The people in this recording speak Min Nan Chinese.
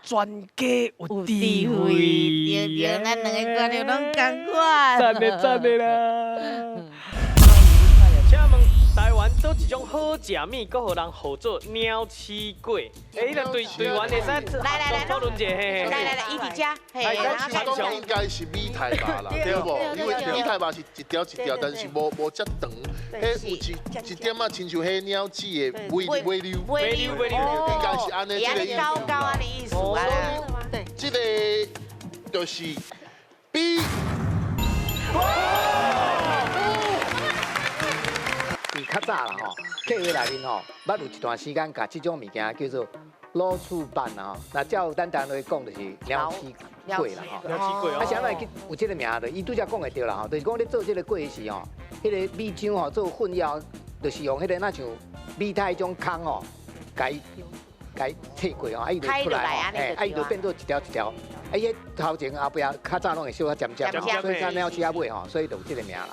專家有智慧。對對，咱兩个觀眾攏仝款。讚的讚的啦！請問台灣佗一種好食物，閣予人號做鳥鼠粿？欸，你隊隊員會使來來來討論一下，嘿嘿。來來來，伊佇遮，嘿，來。我是講應該是米苔目啦，對無？因為米苔目是一條一條，但是無無遮長。彼有一一點仔，親像彼鳥鼠的尾尾溜，尾溜尾溜。應該是按呢這個意思。高高按呢意思啊。對，這個就是 B。佇較早啦吼，客話內面吼，捌有一段時間共這種物件叫做老鼠肉啦吼。那照咱台灣話講就是鳥鼠粿啦吼。鳥鼠粿哦。啊，啥物會有這個名的？伊拄才講會著啦吼，就是講咧做這個粿時吼，彼個米漿吼做混料，就是用彼個若像米苔彼種糠吼，共伊共伊切過吼，啊伊就出來吼，嘿，啊伊就變做一條一條。啊伊彼頭前後壁較早攏會燒較尖尖，所以才鳥鼠仔尾吼，所以就有這個名啦。